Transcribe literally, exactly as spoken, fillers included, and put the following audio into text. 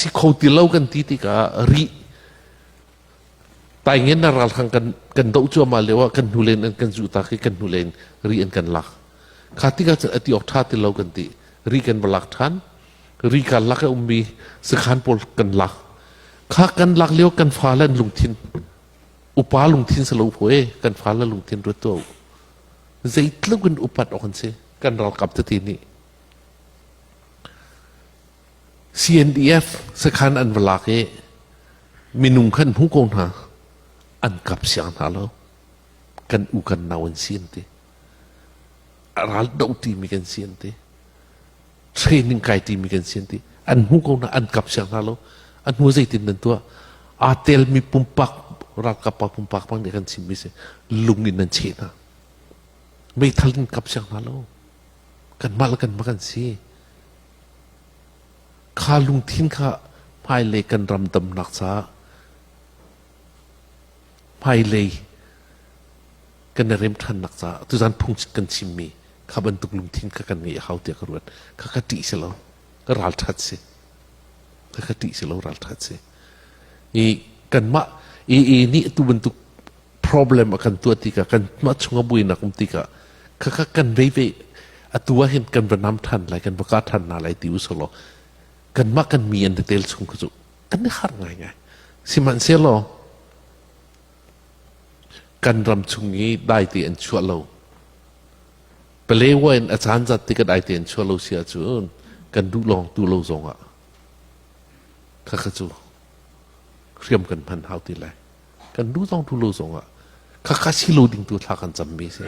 Ti kho ti lo kan ti tikah ri taingenna ralhrang kan, kan doh cuahmah lio ah kan hnu len an kan zuhtak i kan hnu len ri an kan lak. Kha tikah cun a ti awk ṭha ti lo kan ti. Ri kan va lak ṭhan. Ri kal lak a ummi sakhan pawl kan lak. Kha kan lak lio kan fale an lungthin, upa lungthin si lo pho e, kan fale lungthin ruat tuah uh. Zeitluk in upat awk an si kan ralkap tete nih. C N D F sakhan an va lak i minung kha an hmu ko hna, an kap siang hna lo. Kan u kan nau an si an ti. A ral doh timi kan si an ti. Training kai timi kan si an ti. An hmu ko hna, an kap siang hna lo. An hmu zeitin nan tuah? Aa telmi pumpak, ralkap pa pumpak bang nih kan chimmi si. Lung in nan cheh hna. Meithal in kap siang hna lo. Kanmah le kanmah kan si. Kha lungthin kha hmailei kan ramdamnak caah, hmailei kan i remṭhannak caah tuzan phung kan chimmi kha bantuk lungthin kha kan ngeih a hau tiah ka ruat. Kha ka ṭih si lo, ka ralṭhat si. Kha ka ṭih si lo, ralṭhat si. I kanmah i, i nih atu bantuk problem a kan tuah tikah, kanmah chungah buainak um tikah, kha kha kan veivei atu ah hin kan va nam ṭhan lai, kan va kah ṭhan hna lai ti u solo. Kanmah kan mi an tel chung kha cu kan i harh ngaingai. Sihmanhsehlaw kan ram chung i daite an chuah lo. Palewa in a caan zat tikah daite an chuah lo si ahcun kan duh lawng duh lo zongah kha kha cu hriam kan hman hau ti lai. Kan duh zong duh lo zongah kha kha si lo ding tu thla kan cammi si.